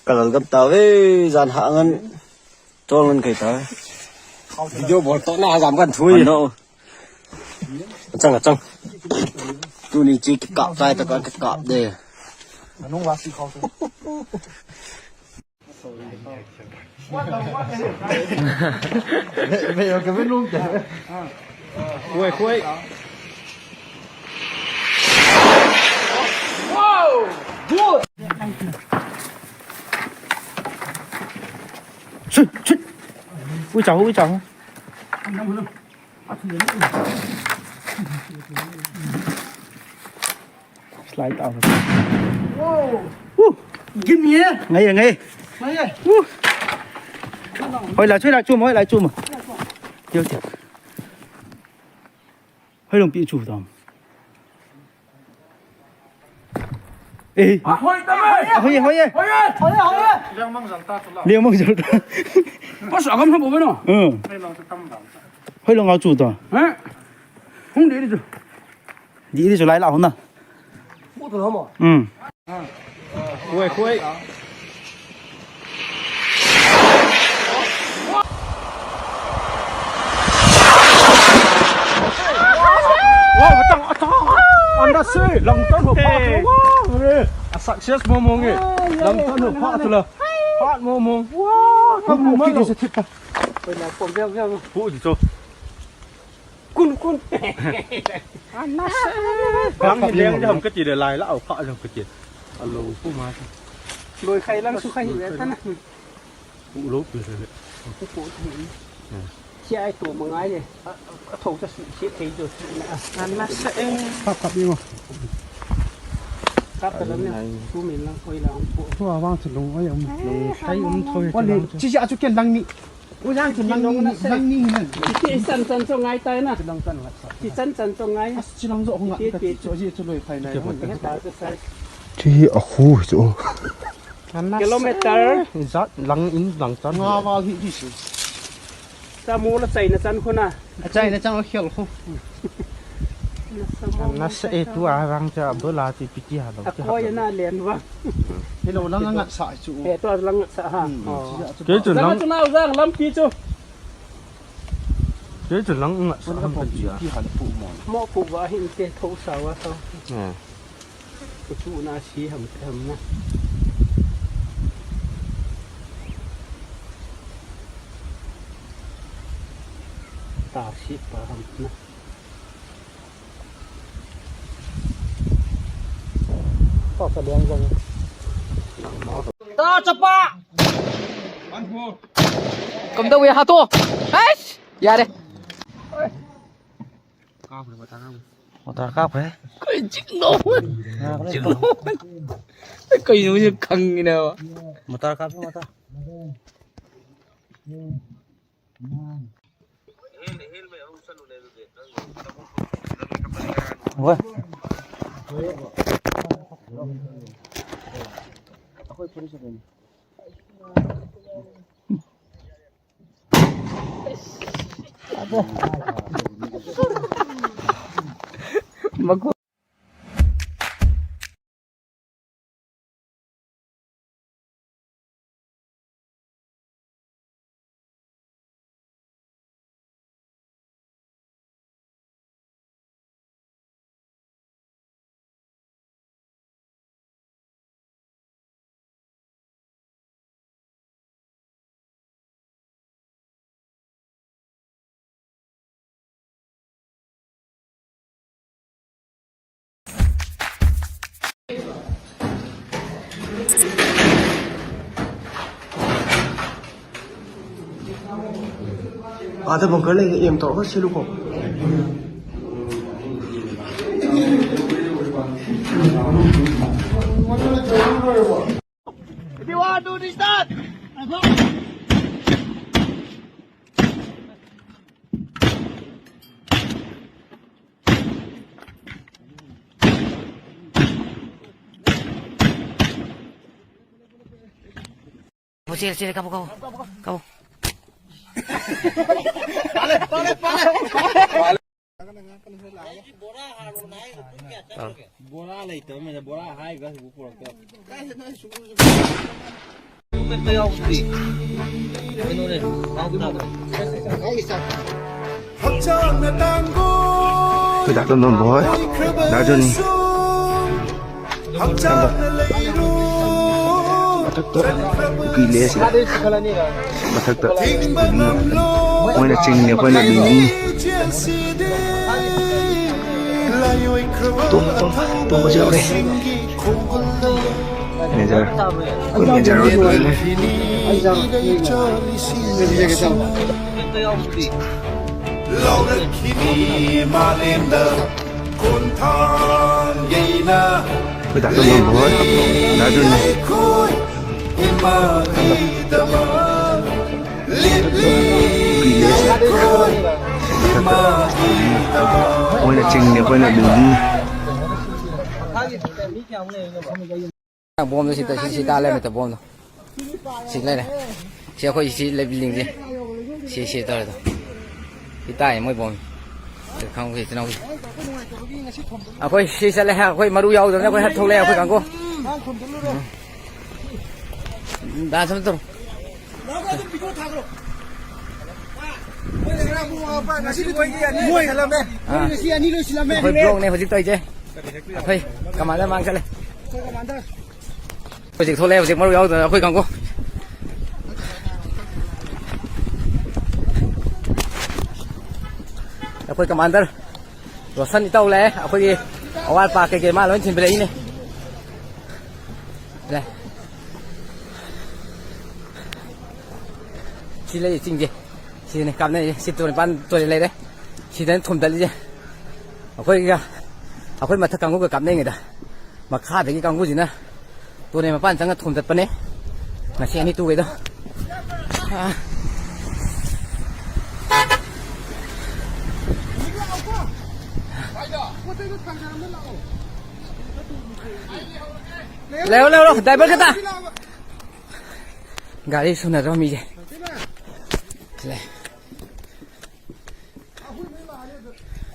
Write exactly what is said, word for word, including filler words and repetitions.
Kalal gam ta ve, jan ha ngan tol ngan kai ta. Video bol to na jam kan thui. Ano. Achang, achang. Tuni chi kikap tai ta ka kikap de. Anong wasi kau tu? Khuei, khuei. Sit, sit. Ui, chào, ui, chào. Slide out. Wow. Woo. Give me here. Ngay, ngay. Ngay. Woo. Hơi là chui là chua, hơi là chua mà. Tiêu tiêu. Hơi lòng bị chủ tao. Ê. Hơi tâm ơi. Hơi hơi. Hơi hơi. Hơi hơi. Liang mang jal ta. Pas agam ha bo beno. Ừ. Hơi lòng ngao chủ tao. Hả? Không để đi rồi. Di di sulai lah huna. Buat tu lama. Hmm. Khuei, khuei. Wow, betul, betul. Anda sih, lang tan ho pa tu. Wow, ni. A success mo mo nge. Lang tan ho pa tu lah. Pa mo mo. Wow, kamu mana? Kau nak pom biar biar. Bu di tu. Kun, kun. Anas. Bang hi leng jam ka ti le lai la au kha jam ka ti. Alo pu ma. Loi khai lang su khai le ta na. Pu lo pu le. Pu pu. Chia ai to ma ngai le. A tho ta su chia thei jo. Anas. Kap kap ni mo. Kap ta lang ne. Su min lang koi lang pu. Tua wang chu long ai um. Long khai um thoi. Wa le chi ja chu ken lang ni. ꯎ, ꯌꯥꯡ ꯆꯨ ꯅꯪ ꯅꯤ, ꯅꯪ ꯅꯤ ꯍꯦꯟꯅ꯫ ꯏꯆꯦ ꯏꯆꯟ ꯆꯟ ꯆꯣ ꯉꯥꯏ ꯇꯥꯏꯅ꯫ ꯆꯨ ꯅꯪ ꯆꯟ ꯂꯥꯛ ꯁꯥ꯫ ꯏꯆꯟ ꯆꯟ ꯆꯣ ꯉꯥꯏ꯫ ꯑꯁ, ꯆꯨ ꯅꯪꯁꯨ ꯑꯍꯨꯝ ꯉꯥꯛ ꯏꯆꯦ, ꯅꯠꯇꯦ, ꯏꯆꯦ꯫ ꯆꯨ ꯑꯁꯤ ꯆꯨ ꯂꯣꯏ ꯐꯥꯏ ꯅꯥꯏ ꯍꯦ ꯑꯍꯨꯝ꯫ ꯇꯥ ꯆ ꯁꯥꯏ꯫ ꯆꯨ ꯍꯤ ꯑꯍꯨ ꯆꯨ꯫ ꯀꯤꯂꯣꯃꯤꯇꯔ꯫ ꯖꯥꯠ ꯂꯪ ꯏꯟ ꯂꯪ ꯆꯟ꯫ ꯉꯥ ꯃꯥ ꯍꯤ ꯍꯤ ꯁꯤ꯫ ꯆꯥꯃꯣ ꯂ ꯆꯩꯅ ꯆꯟ ꯈꯨꯅ꯫ ꯑꯆꯥꯏꯅ ꯆꯪꯉ ꯈꯦꯜ ꯈꯣ꯫ ꯅꯁ ꯑꯦ ꯇꯨ ꯑꯔꯥꯡ ꯆꯥ ꯑꯕꯗꯣ ꯂꯥ ꯇꯤ ꯄꯤꯇꯤ ꯍꯥ ꯂꯧ꯫ ꯑꯀꯣꯏ ꯑꯅ ꯂꯦꯟꯕ꯫ ꯍꯦꯂꯣ ꯂꯪ ꯉ ꯁꯥ ꯆꯨ꯫ ꯑꯦ ꯇꯣ ꯂꯪ ꯁꯥ ꯍꯥ꯫ ꯎꯝ, ꯑꯣ꯫ ꯁꯤꯗ ꯑꯆꯨ ꯀꯦ ꯆꯨ ꯂꯪ ꯂꯪ꯫ ꯆꯨ ꯅꯥꯎ ꯖꯥꯡ ꯂꯝ ꯄꯤ ꯆꯨ꯫ ꯀꯦ ꯆꯨ ꯂꯪ ꯉ ꯁꯥ ꯍꯥ ꯄꯤ ꯍꯥ ꯄꯨ ꯃꯣ꯫ ꯃꯣ ꯄꯨ ꯋꯥ ꯍꯤꯟ ꯇꯦ ꯊꯧ ꯁꯥ ꯋꯥ ꯁꯥ꯫ ꯑꯦ꯫ ꯀꯆꯨ ꯅꯥ ꯁꯤ ꯍꯝ ꯍꯝꯅ꯫ ꯇꯥ ꯁꯤ ꯄꯥ ꯍꯝꯅ꯫ ꯇꯥ ꯆꯄꯥ꯫ ꯀꯝꯗꯧꯋꯦ ꯍꯥꯠꯇꯣ꯫ ꯑꯩꯁ! ꯌꯥꯔꯦ꯫ ꯃꯣꯇꯥꯔ ꯀꯥꯞꯈ꯭ꯔꯦ꯫ ꯀꯩ ꯆꯤꯡꯅꯣ? ꯆꯤꯡꯅꯣ꯫ ꯀꯩꯅꯣ ꯁꯤ ꯈꯪꯉꯤꯅꯦꯕ꯫ ꯃꯣꯇꯥꯔ ꯀꯥꯞꯄꯤ, ꯃꯣꯇꯥꯔ꯫ ꯍꯣꯏ꯫ ꯑꯥꯗ ꯕꯪꯀꯔ ꯂꯩꯔꯦ, ꯑꯦꯝ ꯇꯧꯔꯒ ꯁꯤꯜꯂꯨꯀꯣ꯫ If you want to do this, that. ꯆꯦꯜꯂꯦ, ꯆꯦꯜꯂꯦ, ꯀꯥꯞꯄꯨ, ꯀꯥꯞꯄꯨ, ꯀꯥꯞꯄꯨ꯫ ꯕꯣꯔꯥ ꯂꯩꯇꯕ ꯃꯌꯥꯝ ꯕꯣꯔꯥ ꯍꯥꯏꯈ꯭ꯔ ꯍꯧꯖꯤꯛ ꯄꯨꯔꯛꯇꯕ꯫ ꯀꯥꯏꯗꯅꯣ ꯑꯩ ꯁꯨꯝ ꯀꯩꯅꯣꯅꯦ, ꯉꯥꯎ ꯇꯥꯕ꯭ꯔꯣ? ꯍꯛꯆꯥꯡꯅ ꯇꯥꯡꯒꯣ ꯑꯩꯈꯣꯏ ꯗꯥ ꯇꯣꯟꯗꯣꯟꯕ ꯍꯣꯏ, ꯗꯥ ꯖꯣꯅꯤ꯫ ꯍꯛꯆꯥꯡꯅ ꯂꯩꯔꯣ ꯃꯊꯛꯇ ꯀꯨꯀꯤ ꯂꯩ ꯑꯁꯤꯗ꯫ ꯃꯊꯛꯇ ꯊꯤꯡꯕ ꯉꯝꯂꯣꯏ ꯃꯣꯏꯅ ꯆꯤꯡꯅꯤ, ꯑꯩꯈꯣꯏꯅ ꯂꯤꯡꯅꯤ꯫ ꯆꯦꯟꯁꯤꯗꯤ ꯂꯥꯏꯑꯣꯏꯈ꯭ꯔꯕ ꯇꯣꯝ, ꯇꯣꯝ, ꯇꯣꯝꯕꯁꯨ ꯌꯥꯎꯔꯦ꯫ ꯃꯦꯖꯔ꯫ ꯑꯩꯈꯣꯏ ꯃꯦꯖꯔ ꯑꯣꯏꯕ ꯂꯩꯔꯦ꯫ ꯂꯥꯎꯔꯛꯈꯤꯅꯤ ꯃꯥꯂꯦꯝꯗ ꯈꯣꯟꯊꯥꯡ ꯌꯩꯅ꯫ ꯑꯩꯈꯣꯏ ꯗꯥ ꯇꯣꯝꯕ ꯍꯣꯏ꯫ ꯗꯥ ꯖꯣꯟꯅꯤ꯫ ꯑꯩꯈꯣꯏ ꯏꯃꯥꯒꯤꯗꯃꯛ ꯂꯦꯞꯂꯤ ꯑꯩꯈꯣꯏ ꯏꯃꯥꯒꯤꯗꯃꯛ꯫ ꯃꯣꯏꯅ ꯆꯤꯡꯅꯤ, ꯑꯩꯈꯣꯏꯅ ꯂꯤꯡꯅꯤ꯫ ꯕꯣꯝꯗꯣ ꯁꯤ, ꯁꯤ, ꯁꯤ ꯇꯥ ꯂꯩꯔꯝꯃꯦ, ꯕꯣꯝꯗꯣ꯫ ꯁꯤ ꯂꯩꯔꯦ꯫ ꯁꯤ ꯑꯩꯈꯣꯏ ꯁꯤ ꯂꯩ building ꯁꯦ꯫ ꯁꯤ, ꯁꯤ ꯇꯧꯔꯦ ꯑꯗꯣ꯫ ꯁꯤ ꯇꯥꯏꯌꯦ ꯃꯣꯏ ꯕꯣꯝ꯫ ꯁꯤ ꯈꯪꯍꯧꯗꯦ ꯏꯆꯤꯟ ꯏꯅꯥꯎꯒꯤ꯫ ꯑꯩꯈꯣꯏ ꯁꯤ ꯆꯠꯂꯦ꯫ ꯑꯩꯈꯣꯏ ꯃꯔꯨ ꯌꯥꯎꯗꯕꯅꯤꯅ ꯑꯩꯈꯣꯏ ꯍꯟ ꯊꯣꯛꯂꯛꯑꯦ ꯑꯩꯈꯣꯏ ꯀꯥꯡꯒꯨ꯫ ꯎꯝ꯫ ꯗꯥ ꯁꯝ ꯇꯧꯔꯣ꯫ ꯉꯁꯤꯗꯤ ꯃꯣꯏꯒꯤ ꯑꯅꯤ ꯃꯣꯏ ꯂꯣꯏꯁꯤꯜꯂꯝꯃꯦ꯫ ꯑꯥ꯫ ꯉꯁꯤ ꯑꯅꯤ ꯂꯣꯏꯁꯤꯜꯂꯝꯃꯦ꯫ ꯑꯩꯈꯣꯏ block ꯅꯦ ꯍꯧꯖꯤꯛ ꯇꯧꯔꯤꯁꯦ꯫ ꯑꯩꯈꯣꯏ commander ꯃꯥꯡ ꯆꯠꯂꯦ꯫ ꯑꯩꯈꯣꯏ commander꯫ ꯍꯧꯖꯤꯛ ꯊꯣꯛꯂꯛꯑꯦ, ꯍꯧꯖꯤꯛ ꯃꯔꯨ ꯌꯥꯎꯗꯅ ꯑꯩꯈꯣꯏ ꯀꯥꯡꯕꯨ꯫ ꯑꯩꯈꯣꯏ commander ꯔꯣꯁꯟ ꯏꯇꯥꯎ ꯂꯥꯛꯑꯦ꯫ ꯑꯩꯈꯣꯏꯒꯤ ꯑꯋꯥꯠ ꯑꯄꯥ ꯀꯩꯀꯩ ꯃꯥ ꯂꯣꯏ ꯊꯤꯟꯕꯤꯔꯛꯏꯅꯦ꯫ ꯂꯥꯛꯑꯦ꯫ ꯁꯤ ꯂꯩ ꯆꯤꯡꯁꯦ꯫ ꯁꯤꯗꯅꯦ ꯀꯥꯞꯅꯩꯁꯦ꯫ ꯁꯤ ꯇꯨꯔꯦꯜ ꯃꯄꯥꯟ ꯇꯨꯔꯦꯜ ꯂꯩꯔꯦ꯫ ꯁꯤꯗꯅꯦ ꯊꯣꯝꯗꯠꯂꯤꯁꯦ꯫ ꯑꯩꯈꯣꯏꯒ, ꯑꯩꯈꯣꯏ ꯃꯊꯛ ꯀꯥꯡꯕꯨꯒ ꯀꯥꯞꯅꯩꯉꯩꯗ ꯃꯈꯥꯗꯒꯤ ꯀꯥꯡꯕꯨꯁꯤꯅ ꯇꯨꯔꯦꯜ ꯃꯄꯥꯟ ꯆꯪꯉ ꯊꯣꯝꯗꯠꯄꯅꯦ꯫ ꯉꯁꯤ ꯑꯅꯤ ꯇꯨꯈꯩꯗꯣ꯫ ꯑꯥ꯫ ꯂꯩꯍꯧ, ꯂꯩꯍꯧ, driver ꯈꯛꯇ꯫ ꯒꯥꯔꯤ ꯁꯨꯅꯗ꯭ꯔꯣ ꯃꯤꯁꯦ? ꯁꯤ ꯂꯩ꯫